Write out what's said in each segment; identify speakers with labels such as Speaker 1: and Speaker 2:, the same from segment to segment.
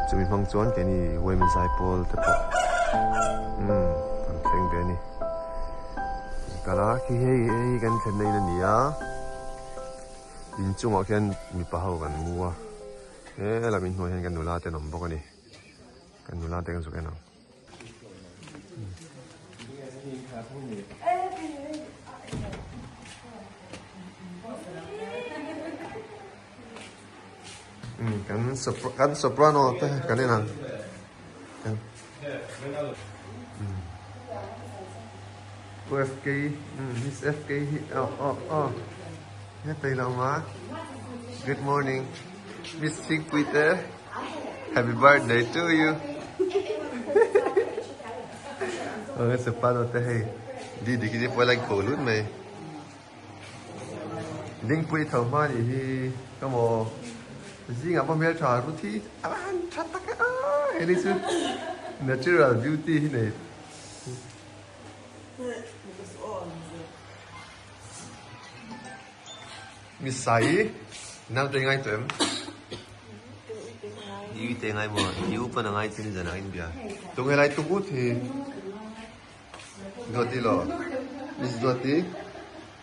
Speaker 1: Chumi hmang chuan keini Women Zaipawl te pawh umm kan thleng ve a ni. Kal a khi hei hei kan thlenna in a ni a inchungah khian mipa ho kan mu a he lam inhnuai hian kan nula te an awm bawk a ni kan nula te kan zuk en ang. Kan kan soprano te kan en ang kan FK miss FK hi oh oh oh hetei lo ma good morning miss Chhingpui te. Happy birthday to you. Ôi soprano te hei. Di di ki pawh like ko lut mai. Dingpui tho hma ni hi ka maw. Zingah pawh hmel tha ru thi a han tha tak e a he ni chu natural beauty hi nei. Mi sai naute ngai tawh em? I te ngai maw? I u pawn a ngai chin zan ah in bia. Tunge lai tuk ut hi? Duati lo. Miss Duati.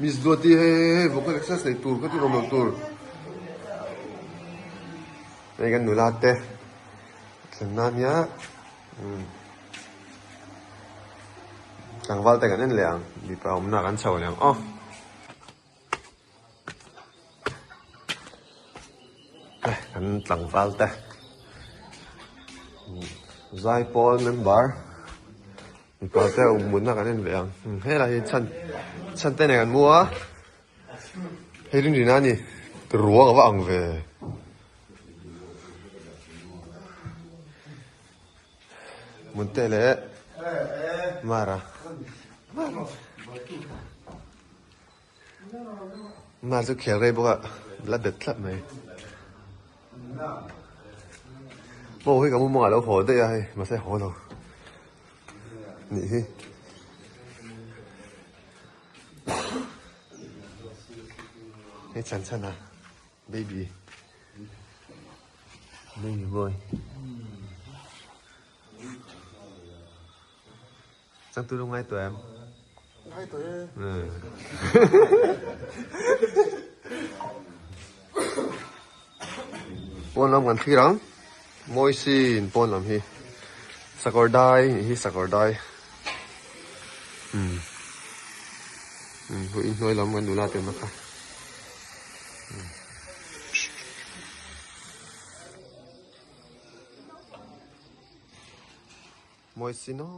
Speaker 1: Miss Duati hei hei hei vocal exercise nei tur ka ti rawm lo tur. Hei kan nula te thlenna ania. Tlangval te kan en leh ang. Mipa awmna kan chho leh ang aw. Kan tlangval te zaipawl member mipa te awm mutna kan en ve ang helai hi chhan chhan te nen kan mu a hei rinrina a ni ruang a va ang ve. Munte leh Mara Mara chu khel rei bawk a la bet tlat mai maw hei ka mumawng ah lo haw daih a hei mahse haw lo nih hi. Hei chan chhan a baby baby boy. Changtu lu ngai tawh em?
Speaker 2: Ngai tawh e.
Speaker 1: Pawn lam kan thlir ang. Mawi sin pawn lam hi. Sakawr dai nih hi sakawr dai. Umm. Umm hu inhnuai lam kan nula te awmna kha. Mawi sin aw.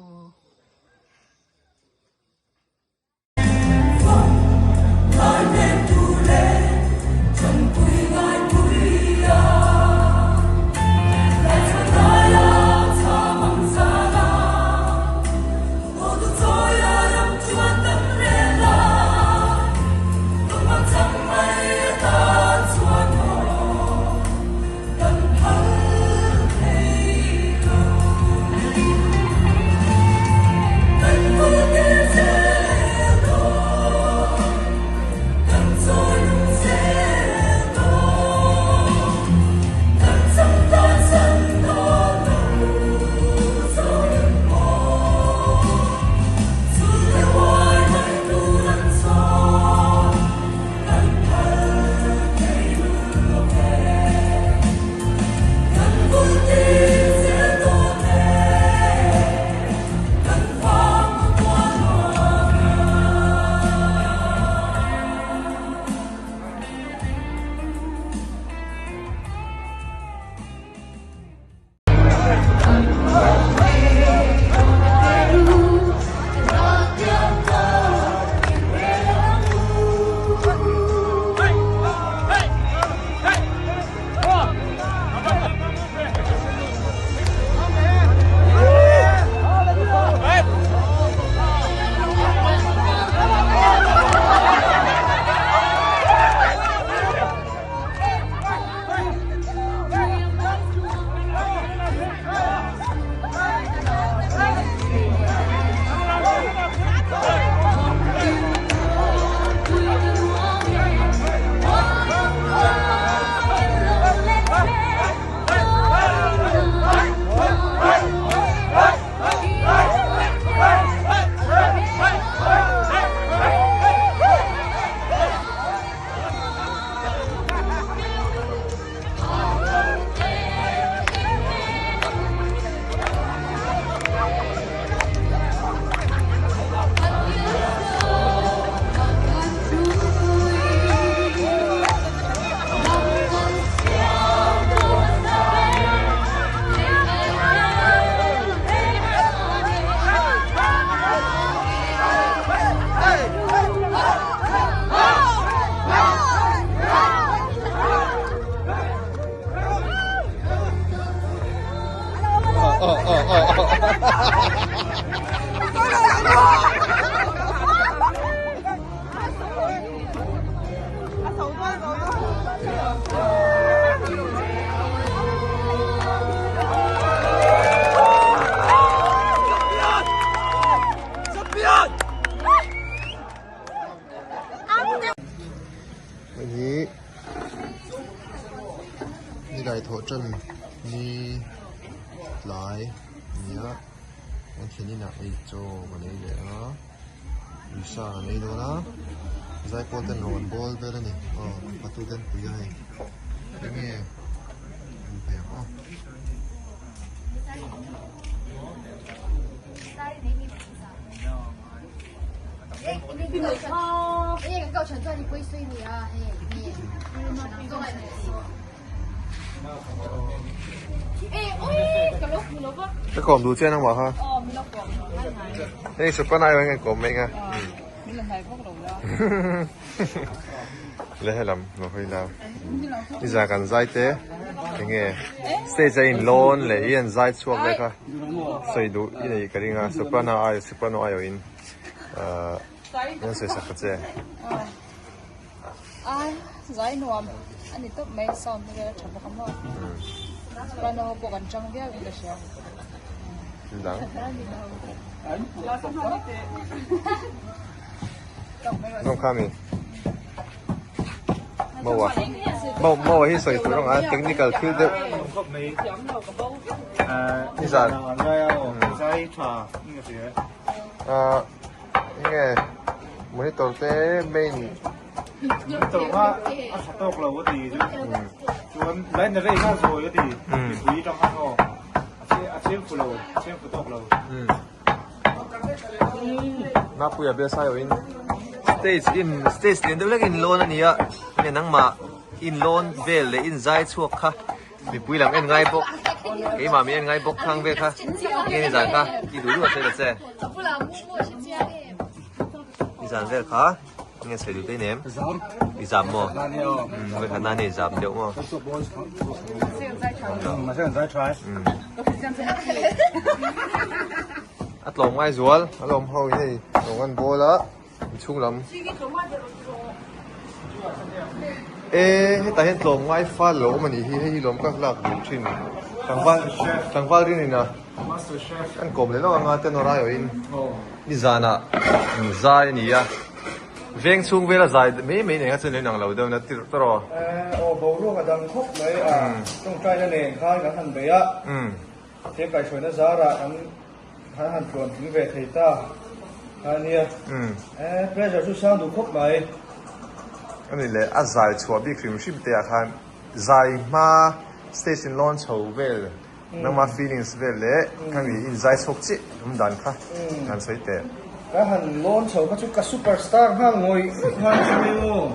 Speaker 1: ṭan ni tlai a ni a kan thlen inah ei chaw kan ei leh a uisa kan ei dawn a zaipawl ten rawn bawl vel a ni aw fatu ten pui a hei enge an pe ang aw. Ka kawm duh chian ang mah kha. Hei sopan ai ang kawm mai nga. Le helam lo hoi la. Ni za kan zai te enge stage a in lawn leh i an zai chhuak leh kha sawi duh i nei ka ring a soprano ai soprano ai awh in ahh an sawi sak ta che.
Speaker 3: Ai zai nuam a ni tawp mai sound te vel a tha bawk a maw soprano ho pawh kan chang viau in ka hria.
Speaker 1: Dang. Nong kha mi. Mawa. Maw mawa hi sawi tur anga technical thil deuh. Ni zan. Ah enge monitor te main
Speaker 2: Monitor kha a tha tawk lo a ti chu. Chuan line rei kha zawi a ti. Mipui tang khan aw. A cheng fu lo, a cheng fu tawk lo.
Speaker 1: Mapuia bial sai awhin stage in stage lian deuh hlek in lawn a ni a nge nangmah in lawn vel leh in zai chhuak kha mipui lam en ngai bawk keimah mi en ngai bawk thang vel kha nge ni zan kha i duh duh a sawi ta che i zan vel kha nge sawi duh tei nem i zam maw vawikhat na nei zam deuh maw. A tlawm ngai zual a lawm ho hi hei lawng an bawl a inchhung lam e hetah hian tlawm ngai fal lo awm a nih hi hei hi lawm ka lak duh thin tlangval tlangval rin in a an kawm leh lawk anga tenor aiawhin nizanah zai a ni a. Veng chhung vela zai mai mai nei kha chuan lo inang lo deuh na tirh tawh rawh.
Speaker 2: Aw boruak a dang khawp mai a, tawngtaina nen khan kan han bei a, thil kaihhruaina zarah kan kan han tluan tling ve thei ta kha a nia. Pressure chu sang duh khawp mai.
Speaker 1: A ni leh a zai chhuah bik hrim hrim te ah khan zai hma stage in lawn chho vel Nangma feelings vel leh ka mi in zai chhuak chiah awm dan kha kan sawi teh.
Speaker 2: Ka han lawn chho kha chu ka super star nghal ngawih ngawih nghal chu ni maw.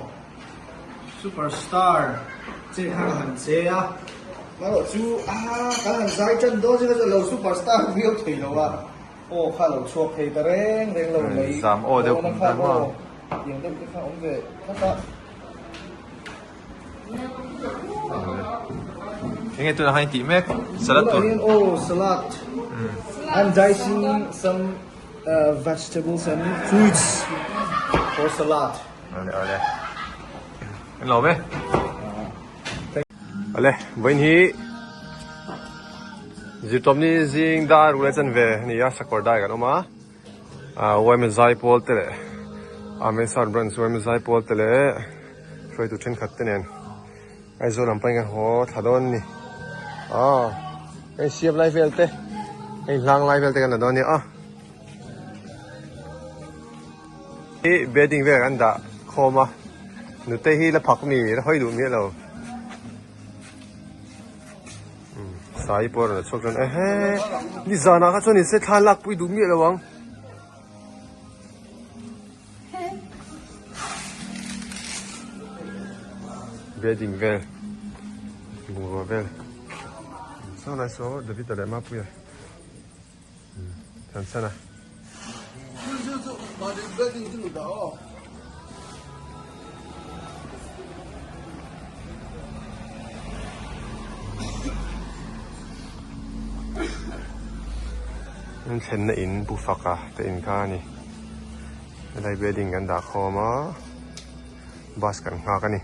Speaker 2: Super star che kha ka han che a, marawh chu aa kan han zai tan dawn che kha chu a lo super star viau thei lo a, aw kha a lo chhuak thei ta reng reng lo mai.
Speaker 1: Zam aw deuh kum tan maw.
Speaker 2: Tiang deuh te kha awm ve tlat a.
Speaker 1: Enge tunah khan i tih mek? Salad tur.
Speaker 2: Tunah hian aw salad. I'm dicing some vegetables and fruits for salad.
Speaker 1: Ale ale. Kan lawm e. Ale, vawiin hi zirtawpni zing dar ruk leh chanve a ni a, sakawr dai kan awm a. Yma zaipawl te leh Amen Sound Branch Yma zaipawl te leh hruaitu thenkhat te nen Aizawl lam pahin kan haw thla dawn a ni. Aw hei siam lai vel te hei hlang lai vel te kan la dawn a ni a. Hi bedding vel kan dah khawm a nute hi la phak mi la hawi duh miah lo. Sai pawh a rawn chhuak chuan ehe ni zanah kha chuan inse thla lak pui duh miah lo ang. Wedding vel bungrua vel saw lai saw David-a leh Mapuia thlan san a. An thlenna in bu faka te in kha a ni helai building kan dah khawm a bus kan nghak a ni.